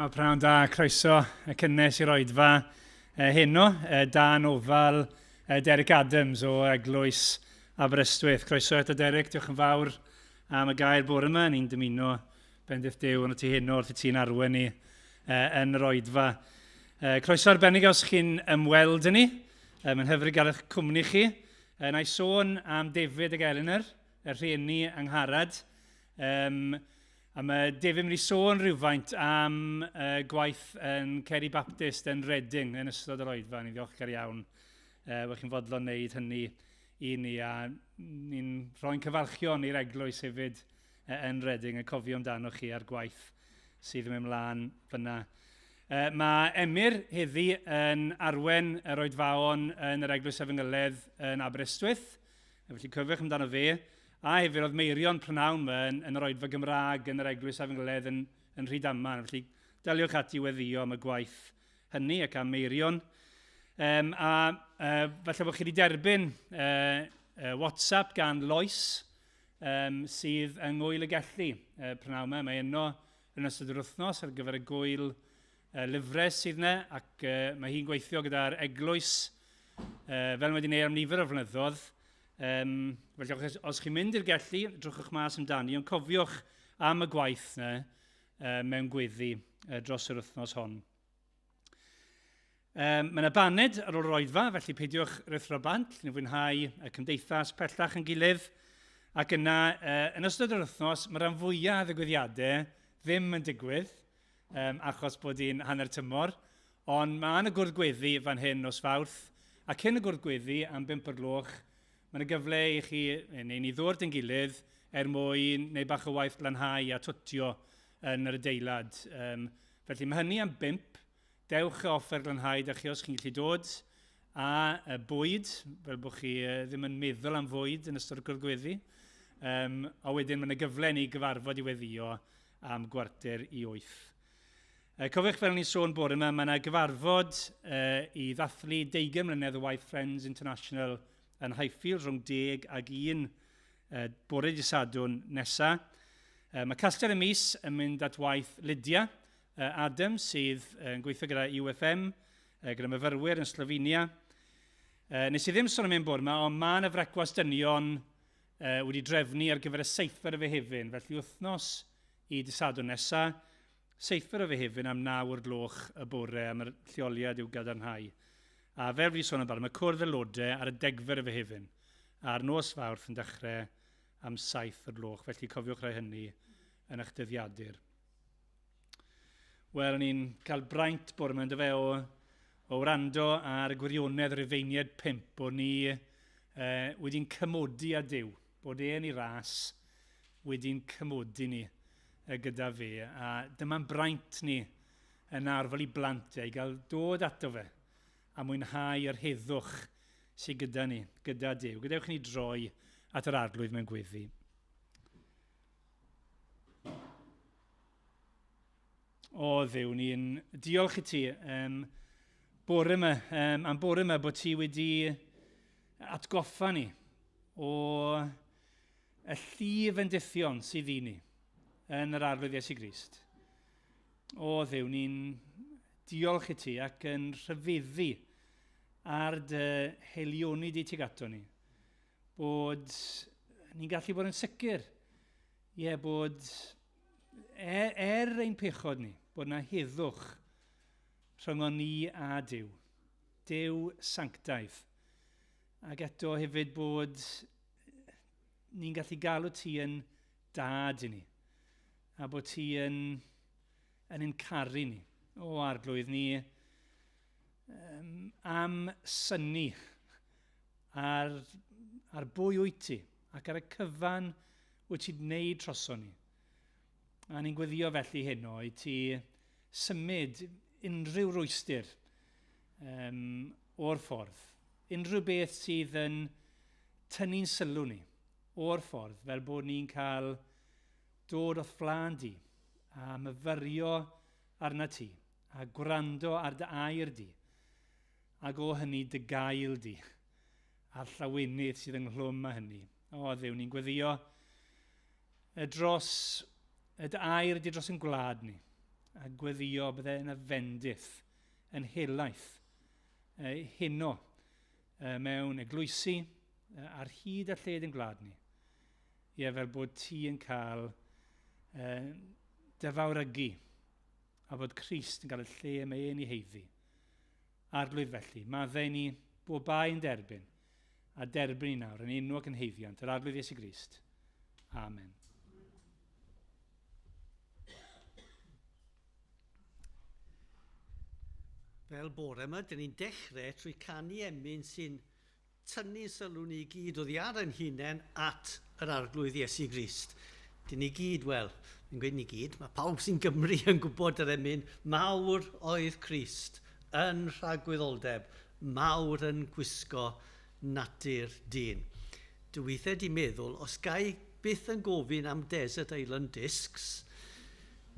O, prynhawn da, croeso y cynnes i'r oedfa heno, dan ofal Derek Adams o Eglwys Aberystwyth. Croeso eto Derek, diolch yn fawr am y gair bore yma. Ni'n dymuno bendith Duw yn y ti heno wrth i ti'n arwen ni yn yr oedfa. Croeso arbennig os chi'n ymweld â ni. Mae'n hyfryd gael eich cwmni chi. Na i sôn am David ag Eleanor, y rhieni Angharad. A mae David yn mynd i sôn rhywfaint am gwaith yn Ceri Baptist yn Reading yn ystod yr oedfa. Ni'n ddiolchgar iawn. Wel chi'n fodlon wneud hynny i ni a ni'n rhoi'n cyfarchion i'r eglwys hefyd yn Reading yn cofio amdano chi a'r gwaith sydd yn mynd mlaen fyna. Mae Emyr heddi yn arwen yr oedfaon yn yr Eglwys Efengyledd yn Aberystwyth, felly cofiwch amdano fe. A hefyd oedd Meirion prynawn yma yn, yn yr oedfa Gymraeg yn yr Eglwys Efengyledd yn, yn Rhydaman. Felly daliwch ati i weddio am y gwaith hynny ac am Meirion. A falle bod chi wedi derbyn WhatsApp gan Lois, sydd yng Ngwyl y Gelli prynawn yma. Mae yno yn ystod yr wythnos ar gyfer y gwyl lyfrau sydd yna, ac mae hi'n gweithio gyda'r eglwys fel mae wedi gwneud am nifer o flynyddoedd. Felly os, os chi'n mynd i'r Gelli, drychwch mas amdani, ond cofiwch am y gwaith yna mewn gweddi dros yr wythnos hon. Mae yna baned ar ôl yr oedfa, felly peidiwch rhuthro bant, ni'n fwynhau y cymdeithas pellach yn gilydd. Ac yna, yn ystod yr wythnos, mae rhan fwyaf ddigwyddiadau ddim yn digwydd, achos bod hi'n hanner tymor. Ond mae yna gwrdd gweddi fan hyn nos Fawrth, a cyn y gwrdd gweddi am 5 o'r gloch, mae yna gyfle i chi, neu ni ddod yn gilydd, er mwyn neu bach o waith glanhau a twtio yn yr adeilad. Felly mae hynny am 5. Dewch y offer glanhau da chi os chi'n gallu dod, a bwyd, fel bod chi ddim yn meddwl am fwyd yn ystod y gwrdd gweddi. A wedyn mae yna gyfle ni gyfarfod i weddio am 7:45. Cofiwch fel ni'n sôn bore yma, mae yna gyfarfod i ddathlu 20 mlynedd o waith Friends International yn Highfield rhwng 10 ag 1 bore dydd Sadwrn nesa. Mae Castell y Mis yn mynd at waith Lydia Adams sydd yn gweithio gyda UFM, gyda myfyrwyr yn Slovenia. Nes i ddim sôn am un bore yma, ond mae yna frecwast dynion wedi drefnu ar gyfer y 7 o Fehefin, felly wythnos i dydd Sadwrn nesa, 7 o Fehefin am 9 o'r gloch y bore am yr lleoliad i'w gadarnhau. A fel fi wedi sôn am barod, mae cwrdd aelodau ar y 10 o Fehefin, a'r nos Fawrth yn dechrau am 7 o'r gloch, felly cofiwch rhoi hynny yn eich dyddiadur. Wel, o'n i'n cael braint bore yma, yndyfe, o wrando ar y gwirionedd Rufeiniaid 5, bod ni wedi'n cymodi â Duw, bod e'n ei ras wedi'n cymodi ni gyda fe. A dyma'n braint ni yn arfer i blant e, i gael dod ato fe a mwynhau yr heddwch sydd gyda ni, gyda Duw. Gadewch i ni droi at yr Arglwydd mewn gweddi. O Dduw, ni'n diolch i ti bore yma, am bore yma bod ti wedi atgoffa ni o y llu fendithion sydd i ni yn yr Arglwydd Iesu Grist. O Dduw, ni'n diolch i ti ac yn rhyfeddu ar dy helioni di tuag ato ni. Bod ni'n gallu bod yn sicr, ie, bod er ein pechod ni, bod na heddwch rhyngon ni a Duw. Duw sanctaidd. Ac eto hefyd bod ni'n gallu galw ti yn dad i ni, a bod ti yn, yn ein caru ni. O Arglwydd, ni am synnu ar, ar bwy wyt ti ac ar y cyfan wyt ti'n gwneud troson ni. A ni'n gweddio felly heno i ti symud unrhyw rwystr o'r ffordd. Unrhyw beth sydd yn tynnu'n sylw ni o'r ffordd, fel bod ni'n cael dod o'th flaen di a myfyrio arna ti a gwrando ar dy air di ac o hynny dy gael di a'r llawenydd sydd ynghlwm â hynny. O Dduw, ni'n gweddio y dros y dy air di dros yn gwlad ni. a gweddio bydde yna fendith yn helaeth heno mewn eglwysi ar hyd a lled yn gwlad ni. Ie, fel bod ti yn cael dy fawrygu a bod Crist yn cael y lle mae e'n ei heiddi. Arglwydd felly, maddau ni bob bai yn derbyn, a derbyn ni nawr yn enw ac yn heiddiant, yr Arglwydd Iesu Grist. Amen. Fel bore yma, dyn ni'n dechrau trwy canu emyn sy'n tynnu sylw ni gyd oddi ar ein hunain at yr Arglwydd Iesu Grist. Dyn ni gyd, wel, fi'n gweud ni gyd, mae pawb sy'n Gymru yn gwybod yr emyn, mawr oedd Crist yn rhagwyddoldeb, mawr yn gwisgo natur dyn. Dwi weithiau di meddwl, os gai byth yn gofyn am Desert Island Discs,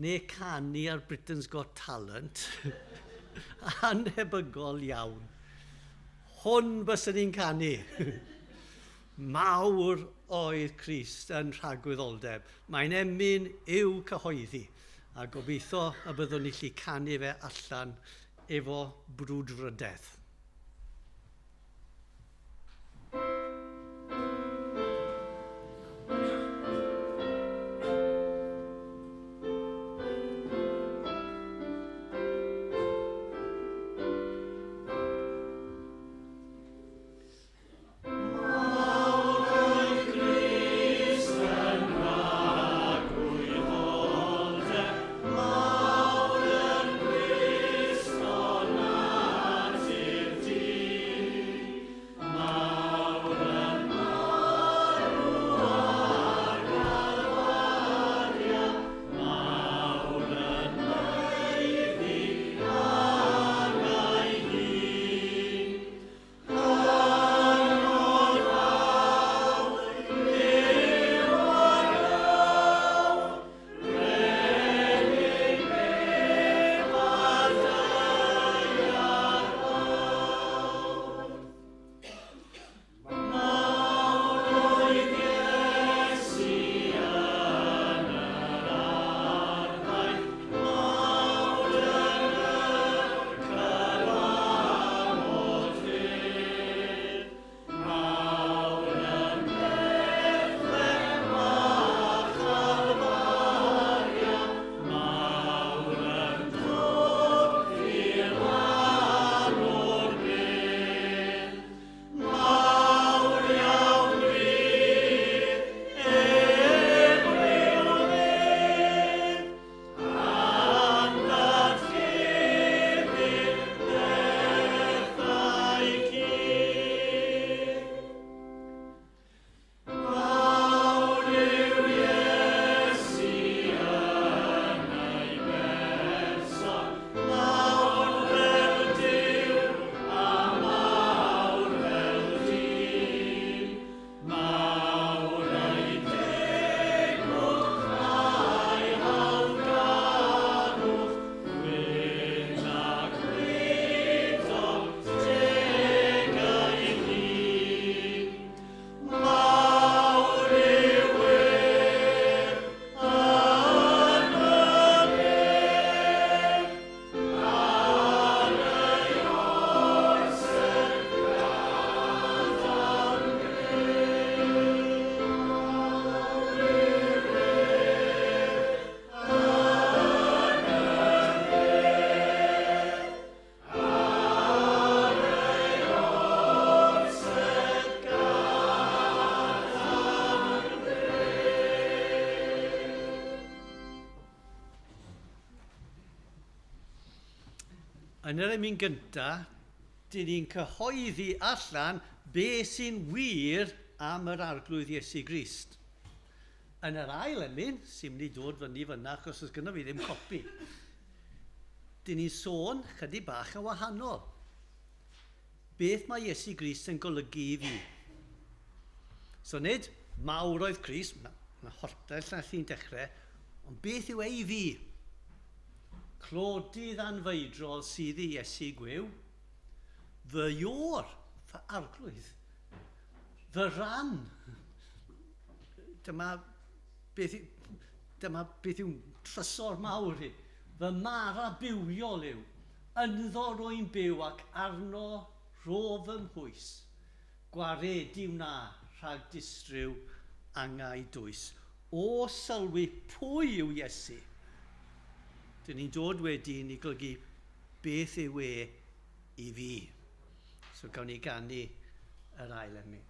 neu canu ar Britain's Got Talent, anhebygol iawn. Hwn byswn ni'n canu. Mawr oedd Crist yn rhagwyddoldeb. Mae'n emyn i'w cyhoeddi, a gobeithio y byddwn ni lli canu fe allan efo brwdfrydedd. Yn yr emyn gyntaf, dyn ni'n cyhoeddi allan be sy'n wir am yr Arglwydd Iesu Grist. Yn yr ail emyn, sy'n mynd i dod fyny fyna achos oes gynno fi ddim copi, dyn ni'n sôn chydig bach yn wahanol. Beth mae Iesu Grist yn golygu i fi? So nid mawr oedd Crist, mae holltau lle chi'n dechrau, ond beth yw ei fi? Clodydd anfeidrol sydd i Iesu gwiw, fy ior, fy arglwydd, fy ran. Dyma beth yw'n trysor mawr i. Fy mara bywiol yw, ynddo rwy'n byw ac arno rhof fy mhwys. Gwaredu wna rhag distryw angau dwys. O sylwi pwy yw Iesu, dyn ni'n dod wedyn i golygu beth yw e i fi. So gawn ni ganu yr ail emyn.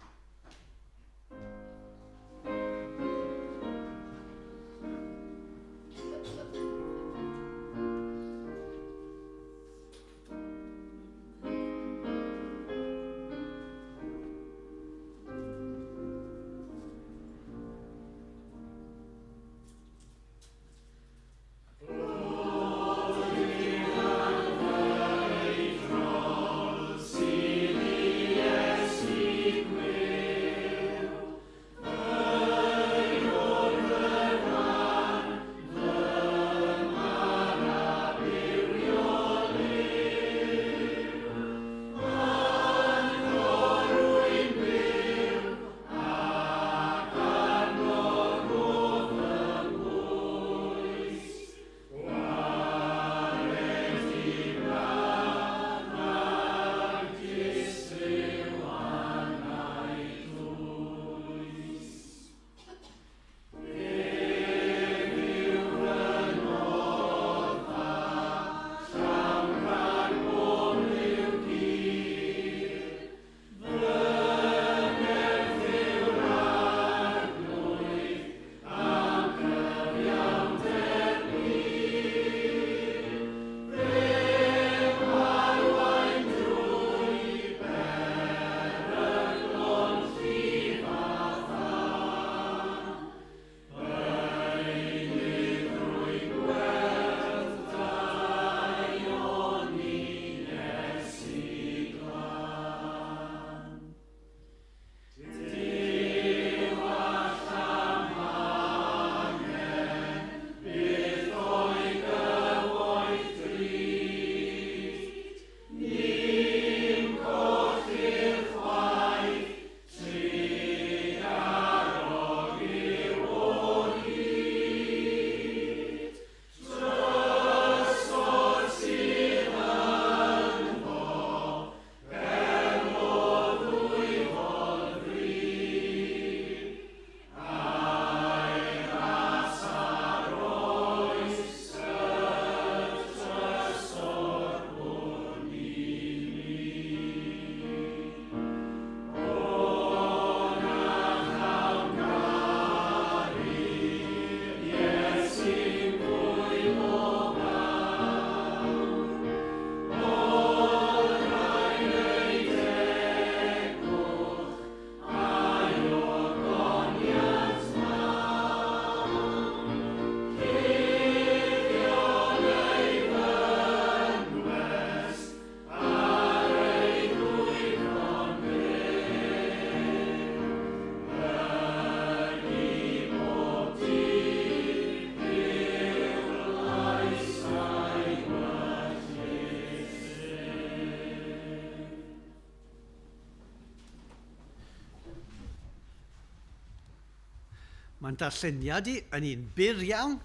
Mae'n darlleniad i yn un byr iawn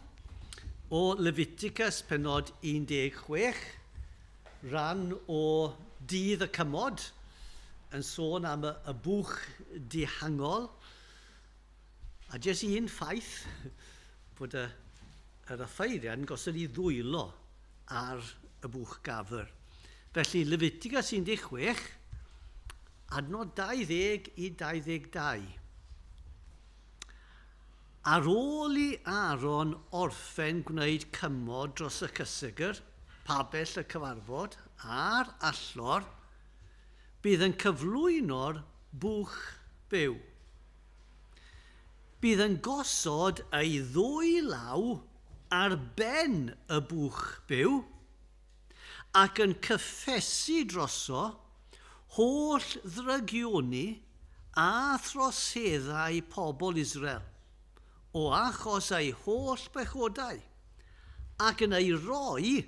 o Leviticus penod 16, rhan o Dydd y Cymod, yn sôn am y bwch dihangol. A jyst un ffaith, bod yr offeiriad yn gosod ei ddwylo ar y bwch gafr. Felly Leviticus 16, adnod 20 i 22. Ar ôl i Aaron orffen gwneud cymod dros y cysegr, pabell y cyfarfod a'r allor, bydd yn cyflwyno'r bwch byw. Bydd yn gosod ei ddwy law ar ben y bwch byw ac yn cyffesu droso holl ddrygioni a throseddau pobl Israel o achos ei holl bechodau ac yn ei roi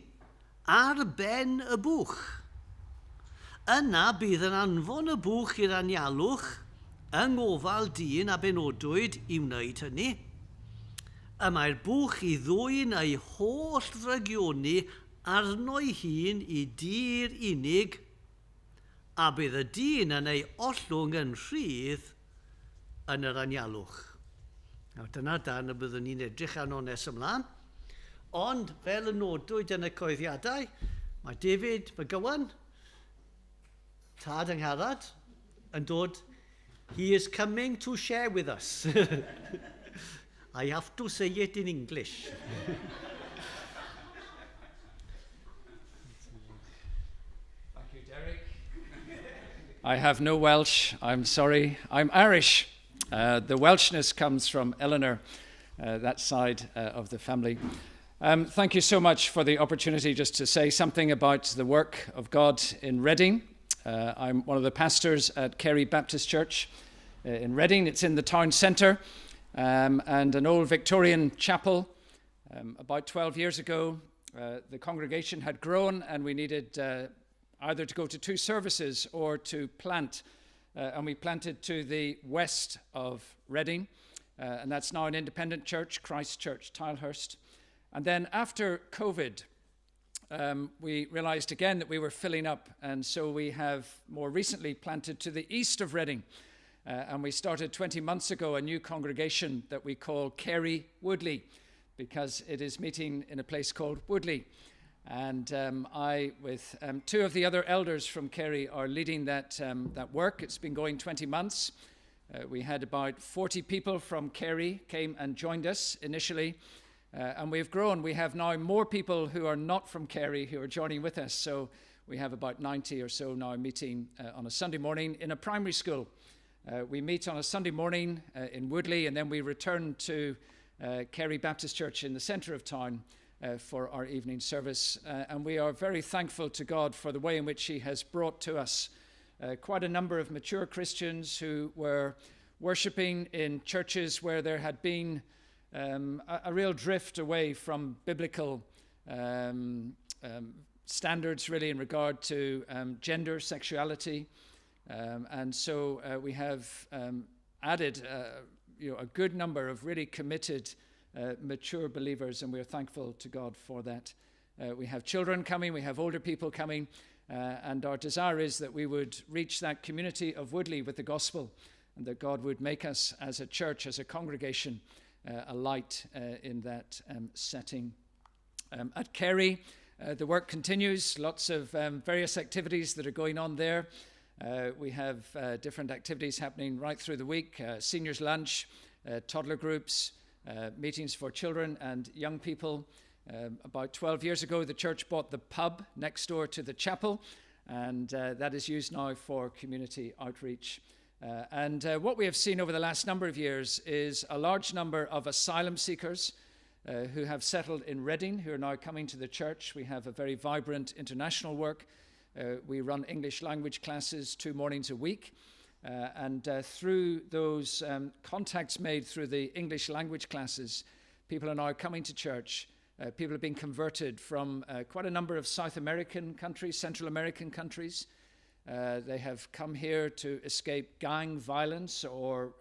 ar ben y bwch. Yna bydd yn anfon y bwch i'r anialwch yng ngofal dyn a benodwyd i wneud hynny. Y mae'r bwch i ddwyn ei holl ddrygioni arno'i hun i dir unig, a bydd y dyn yn ei ollwng yn rhydd yn yr anialwch. Nawr, dyna dan y byddwn ni'n edrych arno nes ymlaen. Ond, fel y nodwyd yn y coeddiadau, mae David McGowan, tad Angharad, yn dod. He is coming to share with us. I have to say it in English. Thank you, Derek. I have no Welsh, I'm sorry. I'm Irish. The Welshness comes from Eleanor, that side of the family. Thank you so much for the opportunity just to say something about the work of God in Reading. I'm one of the pastors at Carey Baptist Church in Reading. It's in the town centre and an old Victorian chapel. About 12 years ago, the congregation had grown and we needed either to go to two services or to plant. And we planted to the west of Reading, and that's now an independent church, Christ Church, Tilehurst. And then after COVID, we realized again that we were filling up, and so we have more recently planted to the east of Reading. And we started 20 months ago a new congregation that we call Carey Woodley, because it is meeting in a place called Woodley. And I, with two of the other elders from Carey, are leading that work. It's been going 20 months. We had about 40 people from Carey came and joined us initially. And we've grown. We have now more people who are not from Carey who are joining with us. So we have about 90 or so now meeting on a Sunday morning in a primary school. We meet on a Sunday morning in Woodley, and then we return to Carey Baptist Church in the centre of town for our evening service. And we are very thankful to God for the way in which He has brought to us quite a number of mature Christians who were worshipping in churches where there had been a real drift away from biblical standards, really, in regard to gender, sexuality. And so we have added a good number of really committed, mature believers, and we are thankful to God for that. We have children coming, we have older people coming, and our desire is that we would reach that community of Woodley with the gospel, and that God would make us as a church, as a congregation, a light in that setting. At Carey, the work continues. Lots of various activities that are going on there. We have different activities happening right through the week. Seniors lunch, toddler groups, meetings for children and young people. About 12 years ago, the church bought the pub next door to the chapel, and that is used now for community outreach. And what we have seen over the last number of years is a large number of asylum seekers who have settled in Reading, who are now coming to the church. We have a very vibrant international work. We run English language classes 2 mornings a week. And through those contacts made through the English language classes, people are now coming to church. People have been converted from quite a number of South American countries, Central American countries. They have come here to escape gang violence or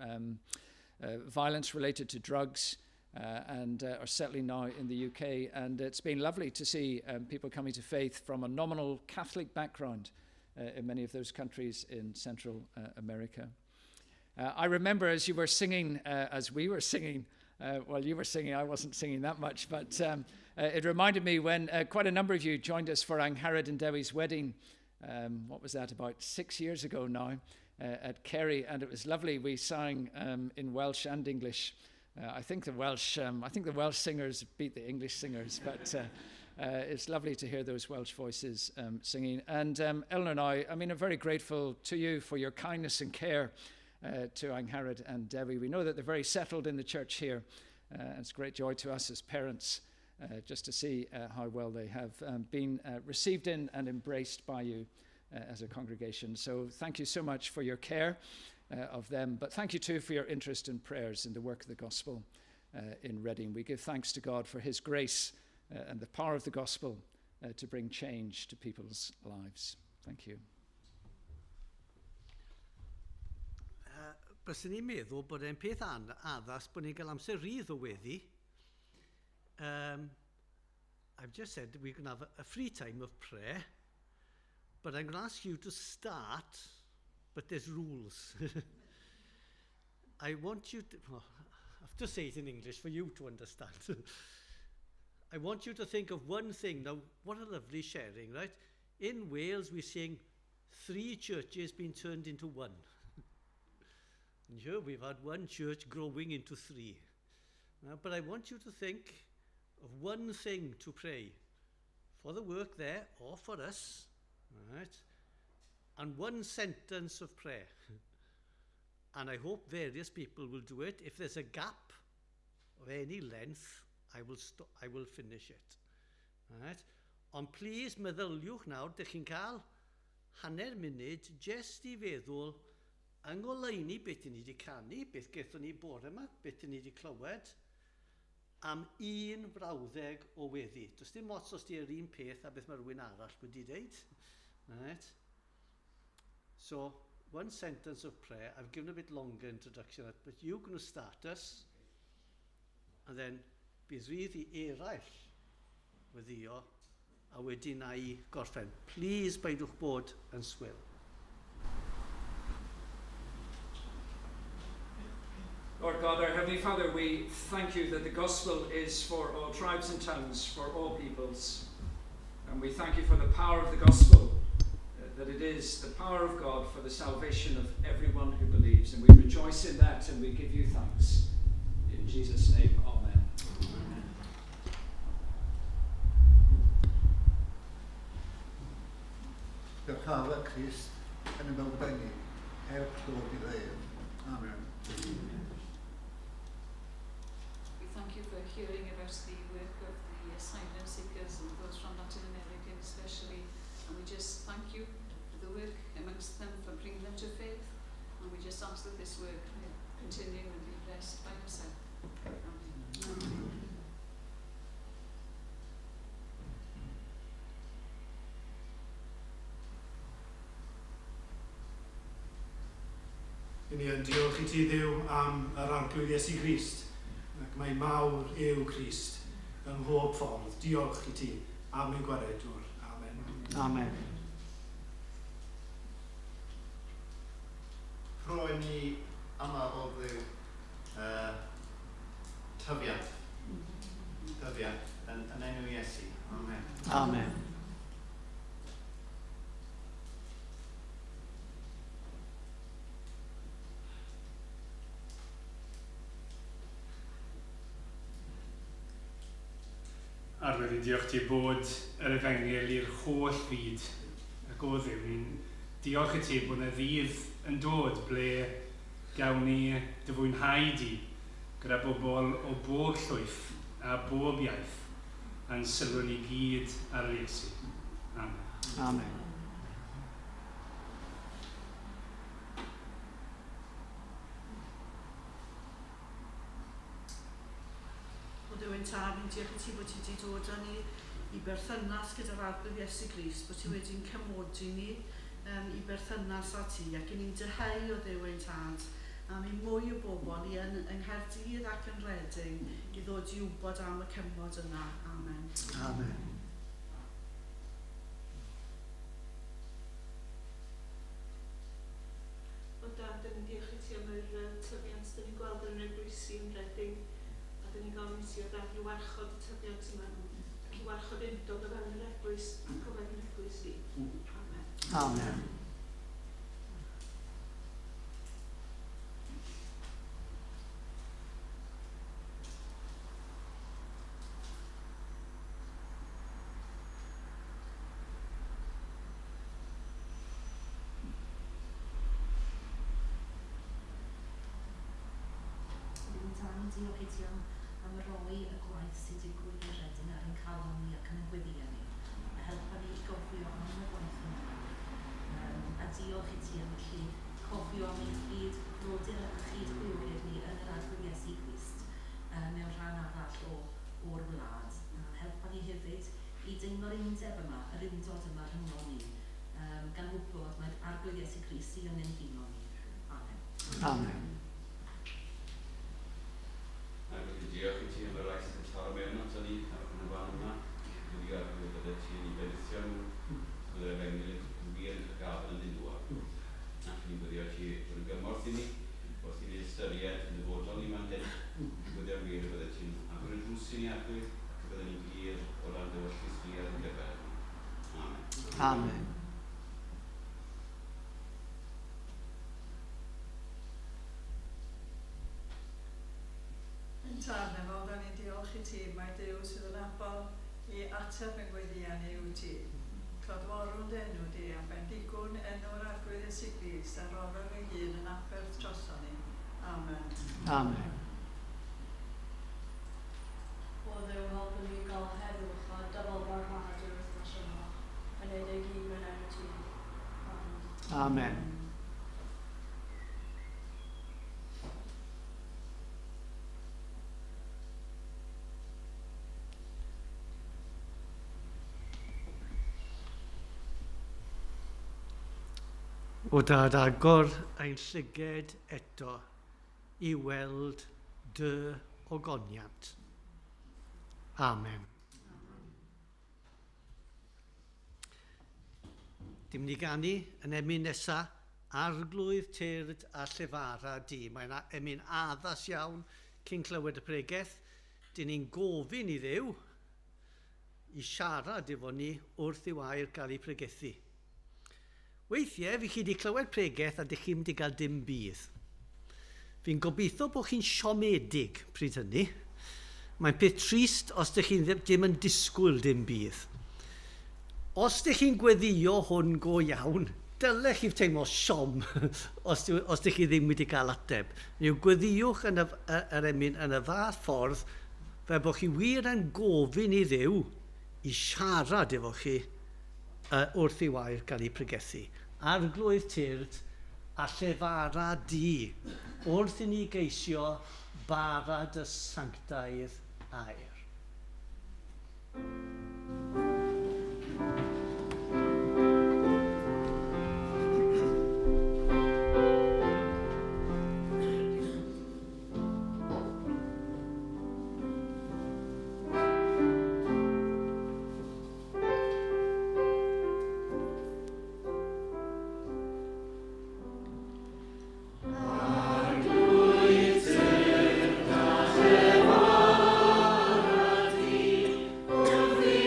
violence related to drugs, and are settling now in the UK. And it's been lovely to see people coming to faith from a nominal Catholic background in many of those countries in Central America. I remember as you were singing, as we were singing, well, you were singing, I wasn't singing that much, but it reminded me when quite a number of you joined us for Angharad and Dewi's wedding. What was that, about 6 years ago now, at Carey, and it was lovely. We sang in Welsh and English. I think the Welsh singers beat the English singers, but it's lovely to hear those Welsh voices singing. And Eleanor and I are very grateful to you for your kindness and care to Angharad and Dewi. We know that they're very settled in the church here, and it's a great joy to us as parents just to see how well they have been received in and embraced by you as a congregation. So thank you so much for your care of them, but thank you too for your interest and prayers in the work of the gospel in Reading. We give thanks to God for his grace and the power of the gospel to bring change to people's lives. Thank you. Byswn i'n meddwl bod e'n peth addas bod ni'n cael amser rhydd o weddi. I've just said we're going to have a free time of prayer, but I'm going to ask you to start, but there's rules. I want you to, well, I have to say it in English for you to understand. I want you to think of one thing. Now, what a lovely sharing, right? In Wales, we're seeing 3 churches being turned into one. And here we've had one church growing into 3. Now, but I want you to think of one thing to pray for the work there or for us, all right? And one sentence of prayer. And I hope various people will do it. If there's a gap of any length, I will finish it. All right? Ond please meddyliwch nawr, dych chi'n cael hanner munud jyst i feddwl yng ngoleuni beth ni wedi canu, beth gaethon ni bore yma, beth ni wedi clywed, am un brawddeg o weddi. Does dim ots os di'r un peth a beth mae rhywun arall wedi deud. Right. So, one sentence of prayer. I've given a bit longer introduction, but you're going to start us, and then bydd rhydd i eraill weddio, a wedyn na i gorffen. Please beidiwch bod yn swil. Lord God, our Heavenly Father, we thank you that the gospel is for all tribes and tongues, for all peoples. And we thank you for the power of the gospel, that it is the power of God for the salvation of everyone who believes. And we rejoice in that and we give you thanks. In Jesus' name, amen. Amen. Dyrchafel Crist yn y bywydau ni, er clod i ddeud. Amen. Amen. We thank you for hearing about the work of the asylum seekers and those from Latin America especially. And we just thank you for the work amongst them, for bringing them to faith. And we just ask that this work may continue and be blessed by yourself. Amen. Amen. Ni yn diolch i ti Dduw am yr Arglwydd Iesu Grist, ac mae mawr yw Crist ym mhob ffordd. Diolch i ti am ein gwaredwr. Amen. Amen. Rhoi ni yma o Dduw tyfiant. Tyfiant yn enw Iesu. Amen. Amen. Arwydd, ni'n diolch ti bod yr efengyl i'r holl fyd ac o Dduw, ni'n diolch i ti bod yna ddydd yn dod ble gawn ni dy fwynhau di gyda bobl o bob llwyth a bob iaith a'n sylw ni gyd ar yr Iesu. Amen. Amen. Tad, ni'n diolch i ti bod ti wedi dod â ni i berthynas gyda'r Arglwydd Iesu Grist, bod ti wedi'n cymodi ni i berthynas â ti, ac i ni'n dyheu o Dduw ein Tad am i mwy o bobl i yn yng Nghaerdydd ac yn Reading i ddod i wybod am y cymod yna. Amen. Amen. O Dad, dyn ni'n diolch i ti am yr tyfiant dyn ni'n gweld yn yr eglwysi yn Reading. A dyn ni'n gofyn i ti o Dad i warchod y tyfiant yma ac i warchod undod o fewn yr eglwys ac o fewn yr eglwys i. Amen. Amen. Diolch i ti am roi y gwaith sy'n digwydd yn Reading ar ein calon ni ac yn ein gweddiau ni, a helpa ni i gofio am y gwaith yma. A diolch i ti am allu cofio am ein cyd brodyr a chyd chwiorydd ni yn yr Arglwydd Iesu Grist mewn rhan arall o'r wlad. A helpa ni hefyd i deimlo'r undeb yma, yr undod yma rhyngon ni, gan wybod mae'r Arglwydd Iesu Grist sydd yn ein huno ni. Amen. Amen. Diolch i ti am yr rai sydd yn taro mewn ato ni yn y fan yma. Gweddio Arglwydd bydde ti yn ei bendithio nhw, bydde'r efengyl yn wir yn cael gafael ynddyn nhw. Ac ni'n gweddio ti fod yn gymorth i ni, wrth i ni ystyried yn dyfodol ni fan hyn. Gweddio'n wir y bydde ti'n agor y drws i ni Arglwydd, ac y bydde ni'n glir o ran dy ewyllys di ar ein gyfer. Amen. Amen. Yn Tad nefol, da ni'n diolch i ti, mae Duw sydd yn abol i ateb yn gweddïau ni yw ti. Clodforwn dy enw di, a bendigwn enw'r Arglwydd Iesu Grist a roddodd ei hun yn aberth droson ni. Amen. Amen. O Dduw, helpu ni gael heddwch a dyfalbarhad yr wythnos yma, yn ei gyd mewn enw ti. Amen. Amen. O Dad, agor ein llyged eto i weld dy ogoniant. Amen. Dim ni ganu yn emyn nesa, Arglwydd tyrd a llefara di. Mae'n emyn addas iawn cyn clywed y pregeth. Dyn ni'n gofyn i Dduw i siarad efo ni wrth i'w air gael ei pregethu. Weithiau, fi chi wedi clywed pregeth a dych chi'n mynd i gael dim budd. Fi'n gobeithio bod chi'n siomedig pryd hynny. Mae'n peth trist os dych chi'n ddim yn disgwyl dim budd. Os dych chi'n gweddio hwn go iawn, dylech chi teimlo siom os dych chi ddim wedi cael ateb. Neu gweddiwch yn yr emyn yn y fath ffordd fel bod chi wir yn gofyn i Dduw i siarad efo chi wrth i wair gael ei pregethu. Arglwydd tyrd a llefara di wrth i ni geisio bara dy sanctaidd air. Arglwydd tyrd a llefara di, wrth i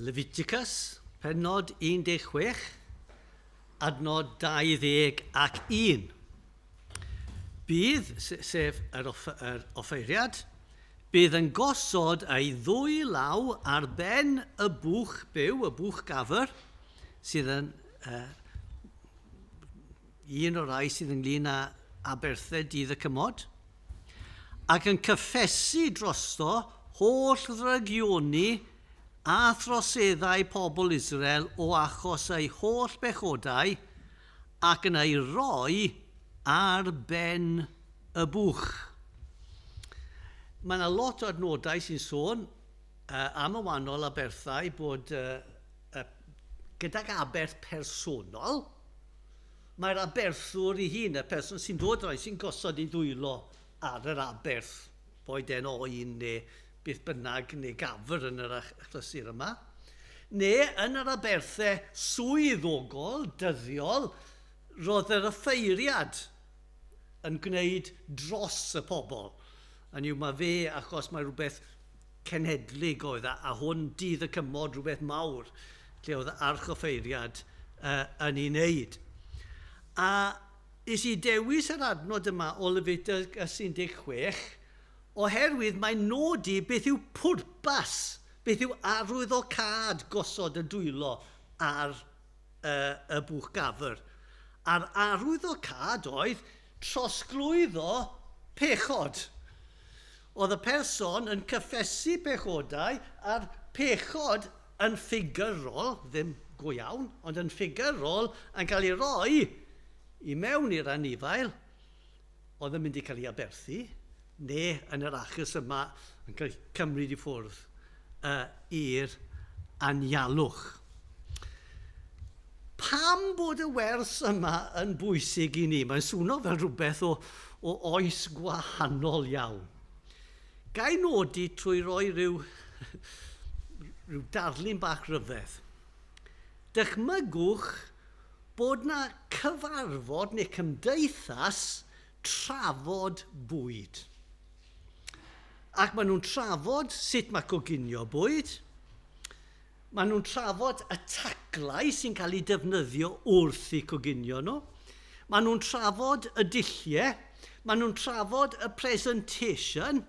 Leviticus, pennod 16, adnod 21. Bydd, sef yr offeiriad, bydd yn gosod ei ddwy law ar ben y bwch byw, y bwch gafr, sydd yn un o'r rai sydd ynglyn â aberthau dydd y cymod, ac yn cyffesu drosto holl ddrygioni a throseddau pobl Israel o achos eu holl bechodau ac yn ei roi ar ben y bwch. Mae yna lot o adnodau sy'n sôn am y wahanol aberthau bod gydag aberth personol, mae'r aberthwr ei hun, y person sy'n dod roi, sy'n gosod ei ddwylo ar yr aberth, boed e'n oen neu beth bynnag neu gafr yn yr achlysur yma, neu yn yr aberthau swyddogol, dyddiol, roedd yr offeiriad yn gwneud dros y pobl. Yn yw mae fe achos mae rhywbeth cenhedlig oedd a hwn dydd y cymod rhywbeth mawr lle oedd archoffeiriad yn ei wneud. A is i dewis yr adnod yma o Leviticus 16 oherwydd mae'n nodi beth yw pwrpas, beth yw arwyddocâd gosod y dwylo ar y bwch gafr. A'r arwyddocâd oedd trosglwyddo pechod. Oedd y person yn cyffesu pechodau a'r pechod yn ffigurol, ddim go iawn, ond yn ffigurol yn cael ei roi i mewn i'r anifail, oedd yn mynd i cael ei aberthu, neu yn yr achos yma yn cael ei cymryd i ffwrdd i'r anialwch. Pam bod y wers yma yn bwysig i ni? Mae'n swnio fel rhywbeth o oes gwahanol iawn. Ga i nodi trwy roi rhyw darlun bach rhyfedd. Dychmygwch bod na cyfarfod neu cymdeithas trafod bwyd. Ac maen nhw'n trafod sut mae coginio bwyd. Maen nhw'n trafod y taclau sy'n cael eu defnyddio wrth i coginio nhw. Maen nhw'n trafod y dulliau. Maen nhw'n trafod y presentation.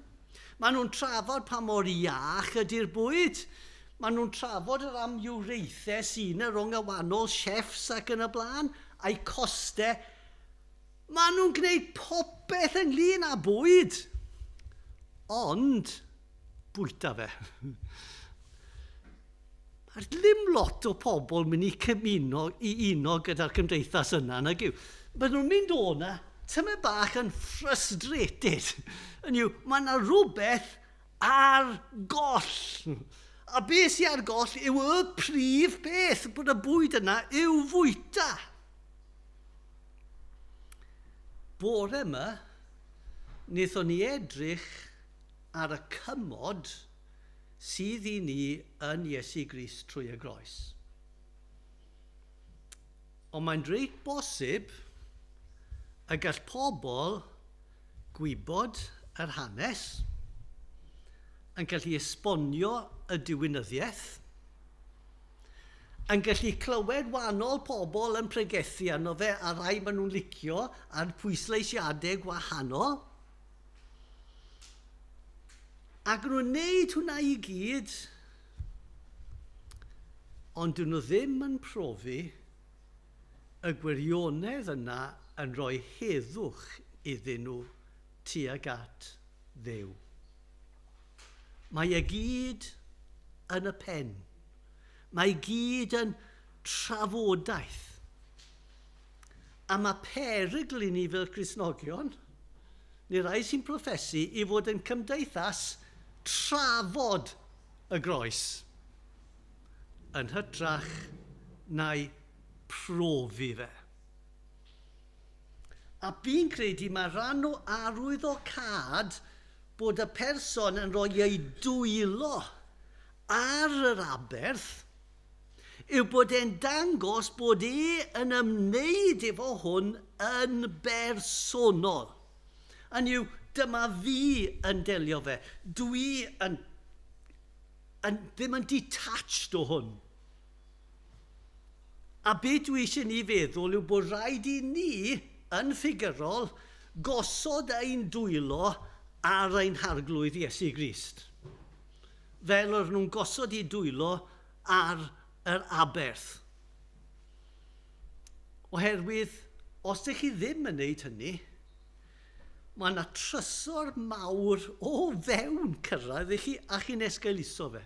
Maen nhw'n trafod pa mor iach ydy'r bwyd. Maen nhw'n trafod yr amrywiaethau sy'n y rhwng y wahanol chefs ac yn y blaen, a'i costau. Maen nhw'n gwneud popeth ynglyn â bwyd, ond bwyta fe. Mae'r ddim lot o pobl mynd i cymuno i uno gyda'r cymdeithas yna, nag yw. Maen nhw'n mynd o na, tymed bach yn frustrated. Yn yw, mae yna rhywbeth ar goll. A beth sy'n ar goll yw y prif beth, bod y bwyd yna yw fwyta. Bore yma, wnaethon ni edrych ar y cymod sydd i ni yn Iesu Grist trwy y groes. Ond mae'n reit bosib y gall pobl gwybod yr hanes, yn gallu esbonio y diwinyddiaeth, yn gallu clywed wahanol pobl yn pregethu arno fe a rai maen nhw'n licio a'r pwysleisiadau gwahanol. Ac nhw'n wneud hwnna i gyd, ond dyn nhw ddim yn profi y gwirionedd yna yn rhoi heddwch iddyn nhw tuag at Dduw. Mae e gyd yn y pen. Mae gyd yn trafodaeth. A mae perygl i ni fel Cristnogion, neu rai sy'n proffesu, i fod yn cymdeithas trafod y groes yn hytrach na'i profi fe. A fi'n credu mae rhan o arwyddocâd bod y person yn rhoi ei dwylo ar yr aberth yw bod e'n dangos bod e yn ymwneud efo hwn yn bersonol. Yn yw, dyma fi yn delio fe. Dwi yn ddim yn detached o hwn. A beth dwi eisiau ni feddwl yw bod rhaid i ni, yn ffigurol, gosod ein dwylo ar ein harglwydd Iesu Grist. Fel oedden nhw'n gosod eu dwylo ar yr aberth. Oherwydd, os ydych chi ddim yn gwneud hynny, mae yna trysor mawr o fewn cyrraedd i chi a chi'n esgeuluso fe.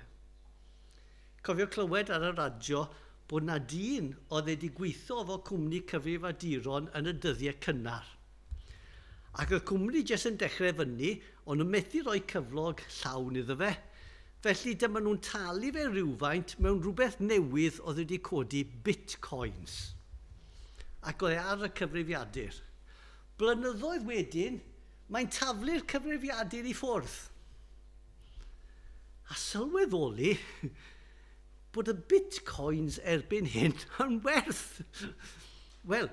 Cofio clywed ar y radio bod na dyn oedd wedi gweithio efo cwmni cyfrifiaduron yn y dyddiau cynnar. Ac y cwmni jyst yn dechrau fyny, ond nhw'n methu rhoi cyflog llawn iddo fe. Felly dyma nhw'n talu fe rhywfaint mewn rhywbeth newydd oedd wedi codi, bitcoins. Ac oedd e ar y cyfrifiadur. Blynyddoedd wedyn, mae'n taflu'r cyfrifiadur i ffwrdd. A sylweddoli bod y bitcoins erbyn hyn yn werth. Wel,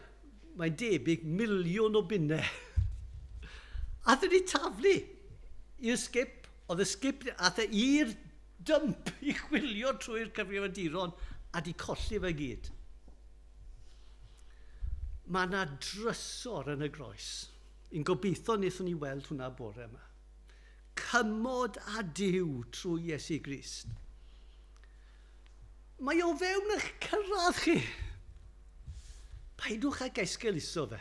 mae'n debyg miliwn o bunnau. A dyn ni taflu i'r sgip, oedd y sgip, ath e i'r dump i chwilio trwy'r cyfrifiaduron a di colli fe gyd. Mae yna drysor yn y groes. I'n gobeithio wnaethon ni weld hwnna bore yma. Cymod a Duw trwy Iesu Grist. Mae o fewn eich cyrraedd chi. Paidwch ag esgeuluso fe.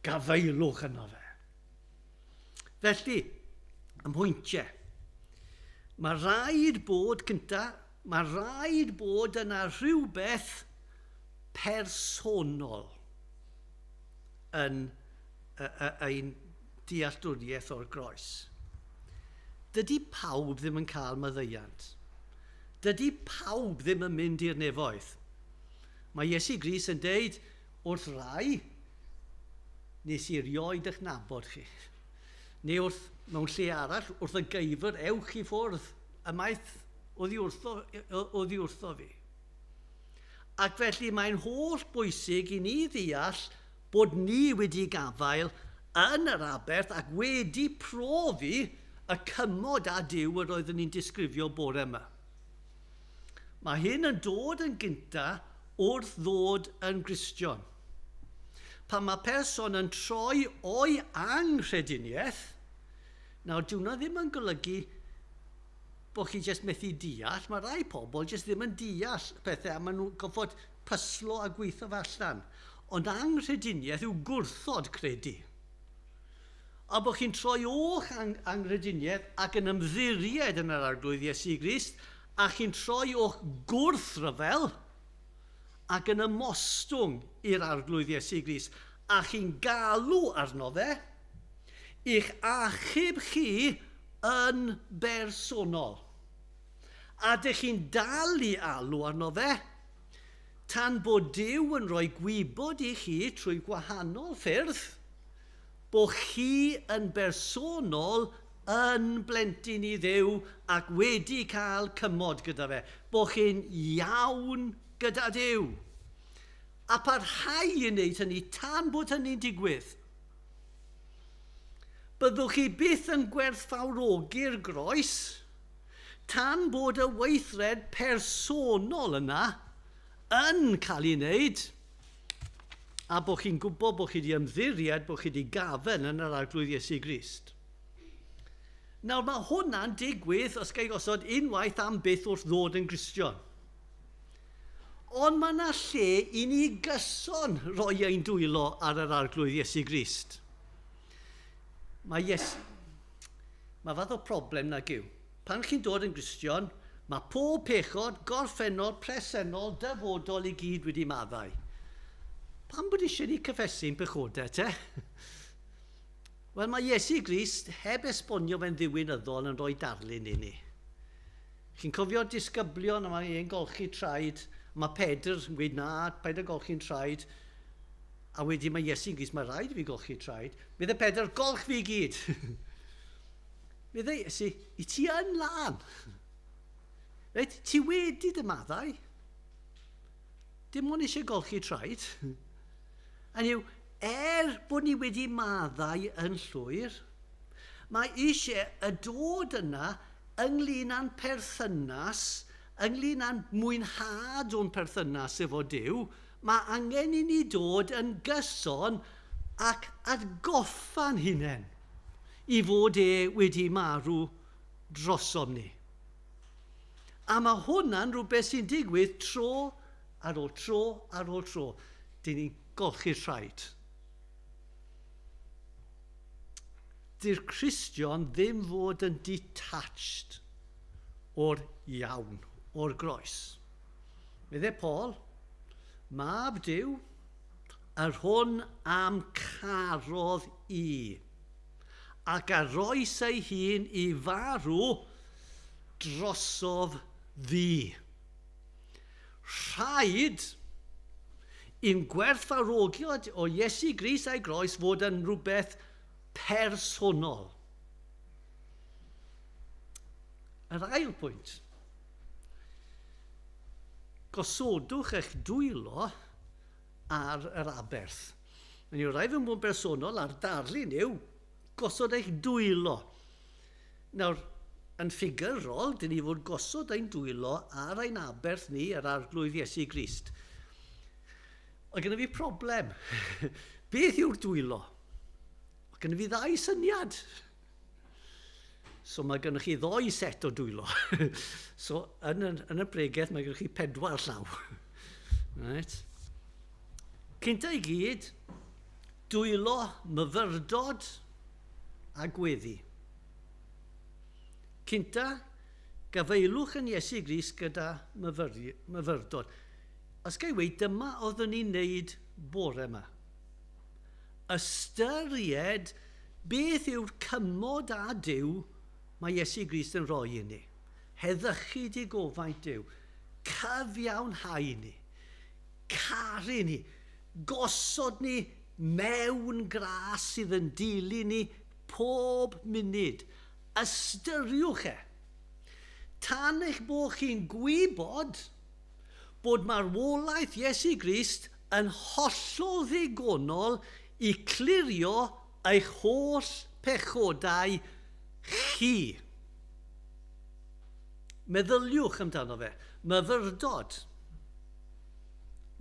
Gafaelwch yno fe. Felly, ym mhwyntiau. Mae rhaid bod, cynta, mae rhaid bod yna rhywbeth personol yn ein dealltwriaeth o'r groes. Dydy pawb ddim yn cael maddeuant. Dydy pawb ddim yn mynd i'r nefoedd. Mae Iesu Grist yn deud wrth rai, "Nes i erioed eich nabod chi." Neu wrth, mewn lle arall, wrth y geifr, "Ewch i ffwrdd, ymaith oddi wrtho fi." Ac felly mae'n holl bwysig i ni ddeall bod ni wedi gafael yn yr aberth ac wedi profi y cymod â Duw yr oeddwn ni'n disgrifio bore yma. Mae hyn yn dod yn gynta wrth ddod yn Gristion. Pan mae person yn troi o'i anghrediniaeth, nawr dyw hwnna ddim yn golygu bod chi jyst methu deall. Mae rai pobl jyst ddim yn deall pethau a maen nhw'n gorfod pyslo a gweithio fe allan. Ond anghrediniaeth yw gwrthod credu. A bod chi'n troi o'ch anghrediniaeth ac yn ymddiried yn yr Arglwydd Iesu Grist, a chi'n troi o'ch gwrthryfel ac yn ymostwng i'r Arglwydd Iesu Grist, a chi'n galw arno fe i'ch achub chi yn bersonol. A dych chi'n dal i alw arno fe tan bod Duw yn rhoi gwybod i chi trwy gwahanol ffyrdd bod chi yn bersonol yn blentyn i Dduw ac wedi cael cymod gyda fe. Bod chi'n iawn gyda Duw. A parhau i wneud hynny tan bod hynny'n digwydd. Byddwch chi byth yn gwerthfawrogi'r groes tan bod y weithred personol yna yn cael ei wneud a bod chi'n gwybod bod chi wedi ymddiried, bod chi wedi gafael yn yr Arglwydd Iesu Grist. Nawr mae hwnna'n digwydd, os ga i gosod, unwaith am byth wrth ddod yn Gristion. Ond mae yna lle i ni gyson roi ein dwylo ar yr Arglwydd Iesu Grist. Mae fath o problem nag yw. Pan chi'n dod yn Gristion, mae pob pechod, gorffennol, presennol, dyfodol i gyd wedi maddau. Pam bod eisiau ni cyffesu'n pechodau te? Wel, mae Iesu Grist heb esbonio fe'n ddiwinyddol yn rhoi darlun i ni. Chi'n cofio disgyblion a mae e'n golchi traed, mae Pedr yn gweud, "Na, paid â golchi'n traed." A wedyn mae Iesu'n gweud, "Mae rhaid i fi golchi traed." Medde Pedr, "Golch fi i gyd." Medde Iesu, "I ti yn lân. Reit, ti wedi dy maddau. Dim ond eisiau golchi traed." A yw, er bod ni wedi maddau yn llwyr, mae eisiau y dod yna ynglyn â'n perthynas, ynglyn â'n mwynhad o'n perthynas efo Duw, mae angen i ni dod yn gyson ac atgoffa'n hunain i fod e wedi marw drosom ni. A mae hwnna'n rhywbeth sy'n digwydd tro ar ôl tro ar ôl tro. Dyn ni'n golchi'r traed. Dy'r Cristion ddim fod yn detached o'r iawn, o'r groes. Meddai Paul, mab Duw, yr hwn am carodd i, ac a roes ei hun i farw drosodd fi. Rhaid i'n gwerthfawrogiad o Iesu Grist a'i groes fod yn rhywbeth personol. Yr ail pwynt. Gosodwch eich dwylo ar yr aberth. Yn yw rhaid fy bod bersonol a'r darlun yw gosod eich dwylo. Nawr, yn ffigurol, dyn ni fod gosod ein dwylo ar ein aberth ni, yr Arglwydd Iesu Grist. Ond gyda fi problem. Beth yw'r dwylo? Mae gyda fi ddau syniad. So mae gennych chi ddoi set o dwylo. So yn y bregeth mae gennych chi 4 llaw. Right. Cynta i gyd, dwylo, myfyrdod a gweddi. Cynta, gafaelwch yn Iesu Grist gyda myfyrdod. Os ga i weud, dyma oeddwn ni'n neud bore yma. Ystyried beth yw'r cymod â Duw mae Iesu Grist yn rhoi i ni. Heddychu digofaint Duw, cyfiawnhau ni, caru ni, gosod ni mewn gras sydd yn dilyn ni pob munud. Ystyriwch e. Tan eich bod chi'n gwybod bod marwolaeth Iesu Grist yn hollol ddigonol i clirio eich holl pechodau chi. Meddyliwch amdano fe. Myfyrdod.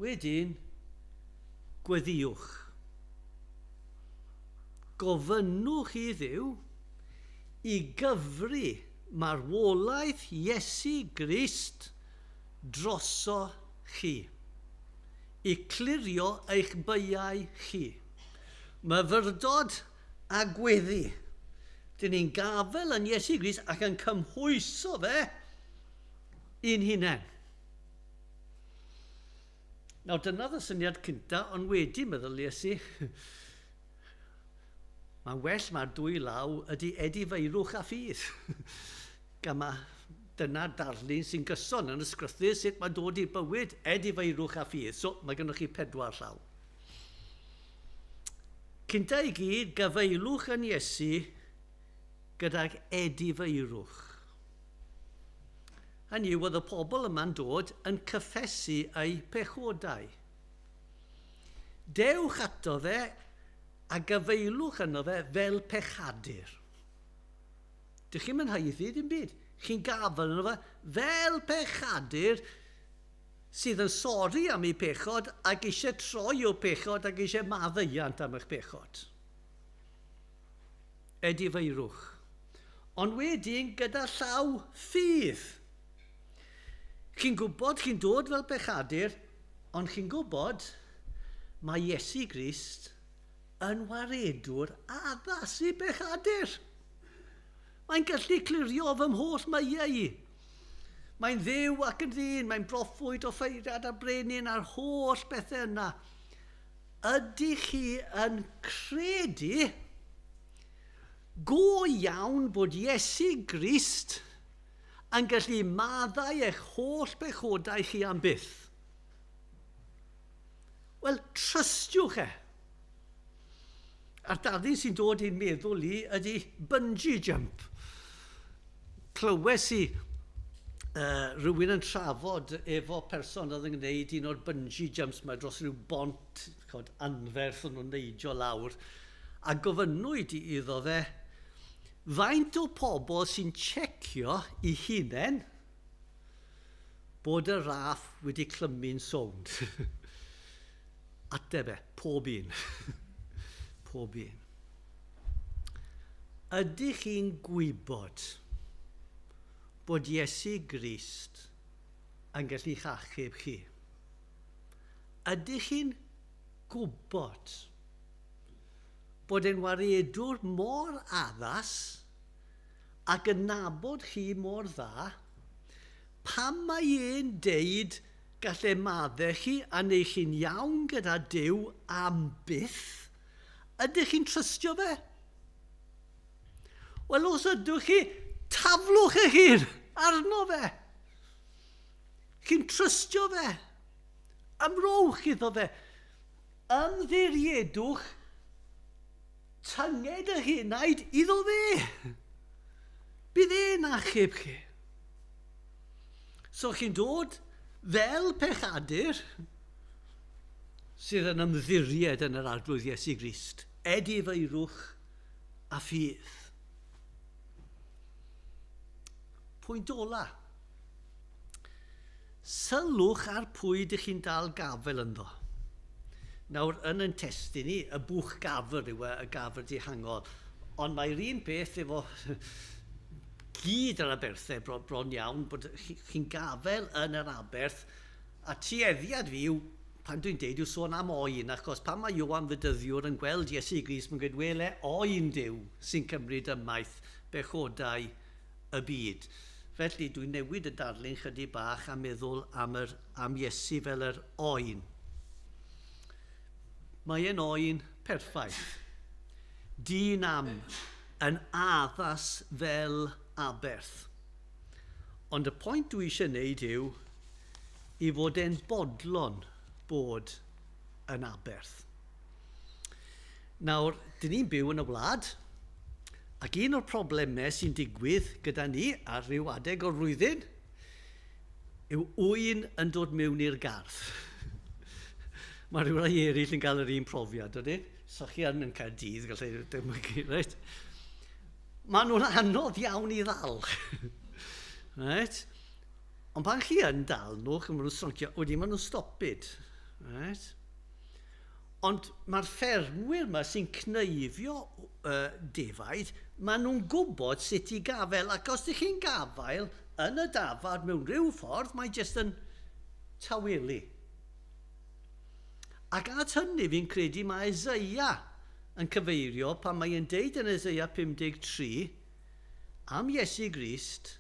Wedyn, gweddïwch. Gofynnwch i Dduw i gyfri marwolaeth Iesu Grist droso chi, i clirio eich beiau chi. Myfyrdod a gweddi. Dyn ni'n gafel yn Iesu Grist ac yn cymhwyso fe i'n hunain. Nawr, dyna y syniad cynta, ond wedi meddwl Iesu, mae'n well mae'r dwy law ydy edifeirwch a ffydd. Gan ma dyna darlun sy'n gyson yn ysgrythur sut mae'n dod i'r bywyd, edifeirwch a ffydd. So, mae gennych chi 4 llaw. Cynta i gyd, gafaelwch yn Iesu gydag edifeirwch. Hynny yw, oedd y pobl yma'n dod yn cyffesu eu pechodau. Dewch ato fe a gafaelwch yno fe fel pechadur. Dych chi'm yn haeddu dim byd. Chi'n gafael yno fe fel pechadur sydd yn sori am ei pechod ac eisiau troi o pechod ac eisiau maddeuant am eich pechod. Edifeirwch. Ond wedyn gyda llaw ffydd. Chi'n gwybod, chi'n dod fel pechadur, ond chi'n gwybod mae Iesu Grist yn waredwr addas i bechadur. Mae'n gallu clirio fy mholl meiau i. Mae'n ddiw ac yn ddyn, mae'n broffwyd o ffeiriad a brenin a'r holl bethau yna. Ydych chi yn credu go iawn bod Iesu Grist yn gallu maddau eich holl bechodau chi am byth? Wel, trystiwch e. A'r darlun sy'n dod i'n meddwl i ydy bungee jump. Clywes i rhywun yn trafod efo person oedd yn gwneud un o'r bungee jumps yma dros rhyw bont chod, anferth o'n nhw'n neidio lawr. A gofynnwyd iddo fe, Faint o pobl sy'n checio i hunain bod y raff wedi clymu'n sownd? Ateb e, pob un. Pob un. Ydych chi'n gwybod bod Iesu Grist yn gallu achub chi? Ydych chi'n gwybod bod e'n waredwr mor addas ac yn nabod chi mor dda, pam mae e'n deud gall e maddau chi a neu chi'n iawn gyda Duw am byth? Ydych chi'n trystio fe? Wel, os ydych chi, taflwch eich hun arno fe. Chi'n trystio fe. Ymrowch iddo fe. Ymddiriedwch tynged eich enaid iddo fe. Bydd e'n achub chi. So chi'n dod fel pechadur sydd yn ymddiried yn yr Arglwydd Iesu Grist, edifeirwch a ffydd. Pwynt ola. Sylwch ar pwy dych chi'n dal gafel ynddo. Nawr, yn yn testun ni, y bwch gafr yw e, y gafr dihangol. Ond mae'r un peth efo gyd yr aberthau bron, bron iawn, bod chi'n gafel yn yr aberth, a tueddiad fi yw, pan dwi'n deud, yw sôn am oen, achos pan mae Ioan Fedyddiwr yn gweld Iesu Grist, mae'n gweud, wele, oen Duw sy'n cymryd ymaith bechodau y byd. Felly, dwi'n newid y darlun chydig bach a meddwl am, yr, am Iesu fel yr oen. Mae e'n oen perffaith. Dyn am yn addas fel aberth. Ond y pwynt dwi eisiau wneud yw i fod e'n bodlon bod yn aberth. Nawr, dyn ni'n byw yn y wlad, ac un o'r problemau sy'n digwydd gyda ni ar ryw adeg o'r flwyddyn yw ŵyn yn dod mewn i'r gardd. Mae rhyw rai eraill yn cael yr un profiad, ydyn? So chi yn yn Caerdydd, gallai dymygu, reit? Maen nhw'n anodd iawn i ddal. Right? Ond pan chi yn dal nhw, chi'n maen nhw'n stroncio, wedyn maen nhw'n stopid. Right? Ond mae'r ffermwyr yma sy'n cneifio defaid, maen nhw'n gwybod sut i gafael, ac os ydych chi'n gafael yn y dafad mewn rhyw ffordd, mae jyst yn tawelu. Ac at hynny fi'n credu mae Eseia yn cyfeirio pan mae e'n deud yn Eseia 53 am Iesu Grist,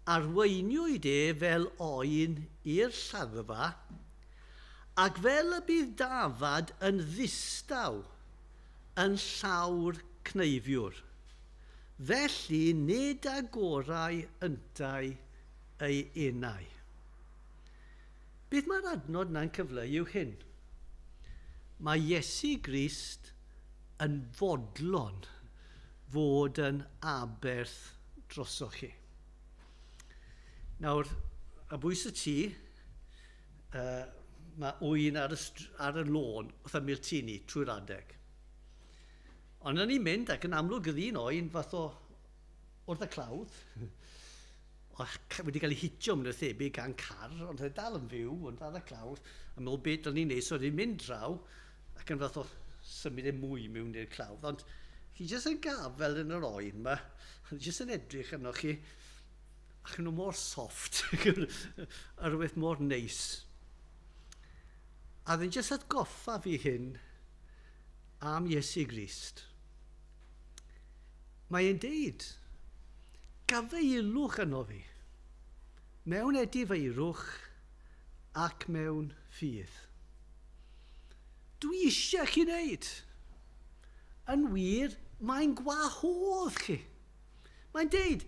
arweiniwyd e fel oen i'r lladdfa, Ac fel y bydd dafad yn ddistaw yn llaw'r cneifiwr, felly nid agorau yntau ei enau. Beth mae'r adnod na'n cyfleu yw hyn. Mae Iesu Grist yn fodlon fod yn aberth drosoch chi. Nawr, a bwys y tŷ, mae ŵyn ar y, ar y lôn wrth ymyl tŷ ni trwy'r adeg. Ond o'n i'n mynd ac yn amlwg oedd un oen fath o wrth y clawdd, o, wedi cael ei hitio mewn thebyg gan car, ond oedd dal yn fyw, ond ar y clawdd, a meddwl beth o'n i'n neud, so o'n i'n mynd draw, ac yn fath o symud e mwy mewn i'r clawdd, ond chi jyst yn gafel yn yr oen yma, jyst yn edrych arnoch chi, Ac nhw mor soft, a rhywbeth mor neis. A ddyn jyst atgoffa fi hyn am Iesu Grist. Mae e'n deud, gafeilwch yno fi, mewn edifeirwch ac mewn ffydd. Dwi eisiau chi wneud. Yn wir, mae'n gwahodd chi. Mae'n deud,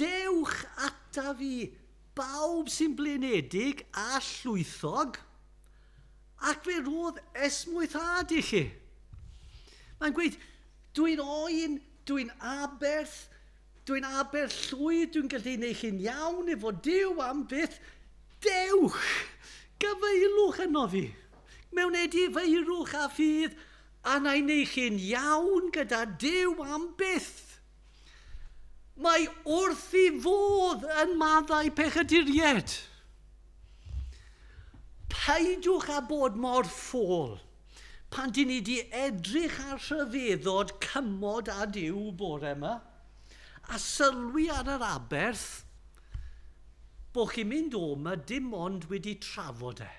dewch ata fi, bawb sy'n blinedig a llwythog, ac fe rodd esmwythâd i chi. Mae'n gweud, dwi'n oen, dwi'n aberth, dwi'n aberth llwyr, dwi'n gallu gwneud chi'n iawn efo Duw am byth. Dewch, gyfeilwch yno fi, mewn edifeirwch a ffydd, a na i wneud chi'n iawn gyda Duw am byth. Mae wrth ei fodd yn maddau pechaduriaid. Peidiwch â bod mor ffôl pan dyn ni wedi edrych ar rhyfeddod cymod â Duw bore yma a sylwi ar yr aberth bod chi'n mynd o yma dim ond wedi trafod e.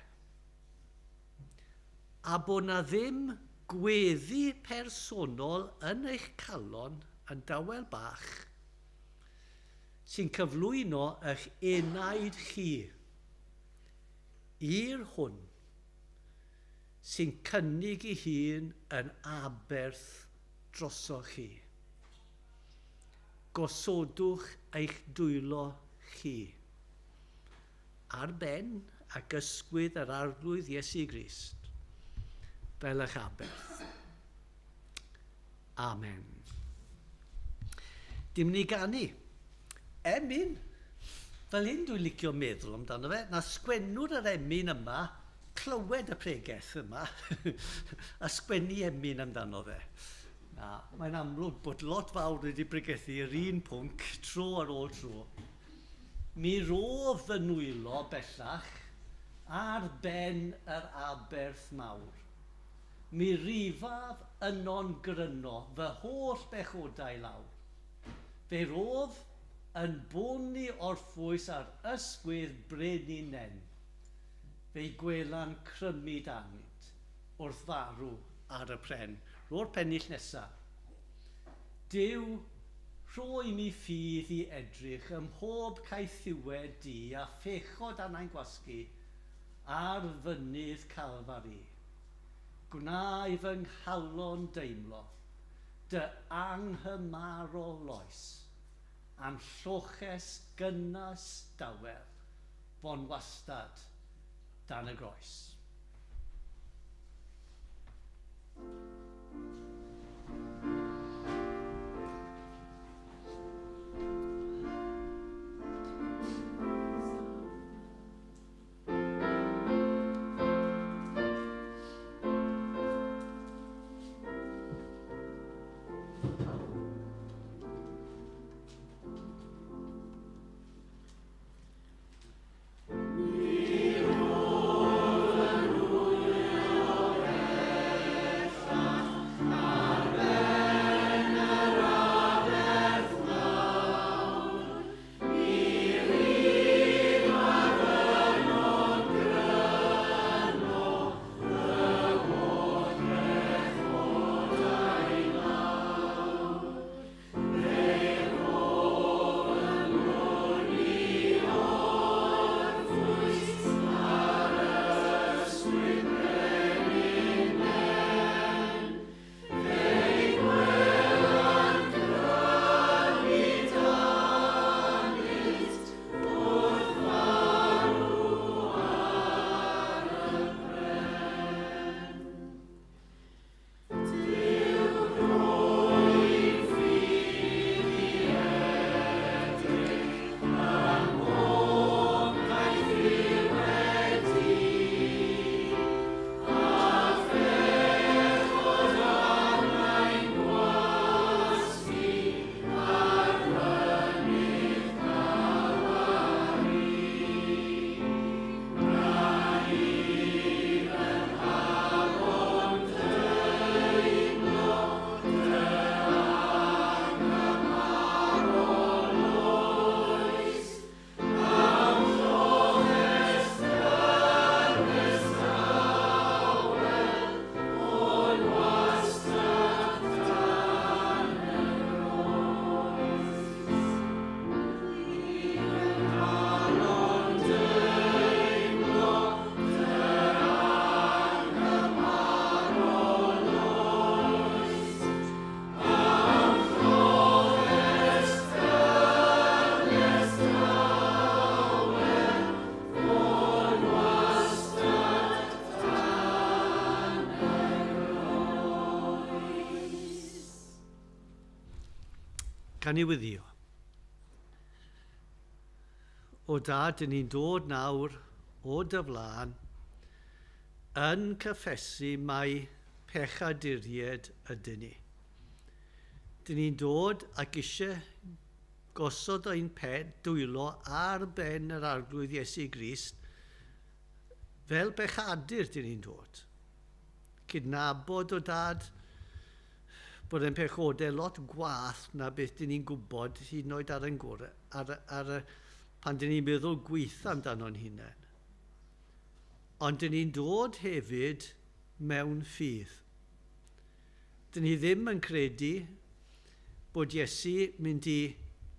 A bod na ddim gweddi personol yn eich calon yn dawel bach sy'n cyflwyno eich enaid chi i'r hwn sy'n cynnig ei hun yn aberth drosoch chi. Gosodwch eich dwylo chi ar ben ac ysgwydd yr Arglwydd Iesu Grist fel eich aberth. Amen. Dim ni ganu. Emyn. Fel hyn dwi'n licio meddwl amdano fe. Na sgwennwr yr emyn yma clywed y pregeth yma a sgwennu emyn amdano fe. Na, mae'n amlwg bod lot fawr wedi pregethu yr un pwnc tro ar ôl tro. Mi rodd fy nwylo bellach ar ben yr aberth mawr. Mi rifaf yno'n gryno fy holl bechodau lawr. Fe rodd yn bwn i orffwys ar ysgwydd breninen. Fe'i gwela'n crymu danynt wrth farw ar y pren. Ro'r pennill nesaf. Duw, rho i mi ffydd i edrych ym mhob caethiwed di a phechod arnai'n gwasgu ar fynydd Calfari. Gwna i fy nghalon deimlo dy anghymarol loes am lloches gynnas dawel fo'n wastad dan y groes. Gan i wyddio. O Dad, dyn ni'n dod nawr o dy flaen yn cyffesu mai pechaduriaid ydyn ni. Dyn ni'n dod ac eisiau Gosod ein pen dwylo ar ben yr Arglwydd Iesu Grist, fel bechadur dyn ni'n dod. Cydnabod o Dad bod ein pechodau lot gwath na beth dyn ni'n gwybod hyd yn oed ar ein gorau, ar, pan dyn ni'n meddwl gweitha amdano'n hunain. Ond dyn ni'n dod hefyd mewn ffydd. Dyn ni ddim yn credu bod Iesu mynd i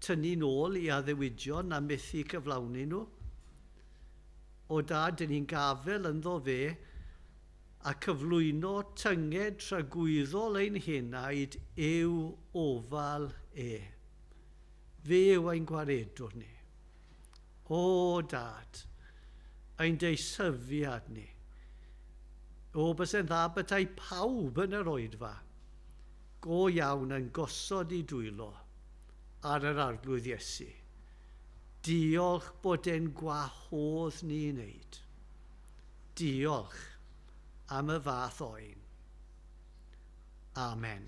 tynnu nôl i addewidion a methu cyflawni nhw. O Dad, dyn ni'n gafel ynddo fe a cyflwyno tynged tragwyddol ein henaid yw ofal e. Fe yw ein gwaredwr ni. O Dad, ein deisyfiad ni. O, byse'n dda bethau pawb yn yr oedfa go iawn yn gosod i dwylo ar yr Arglwydd Iesu. Diolch bod e'n gwahodd ni i wneud. Diolch am y fath oen. Amen.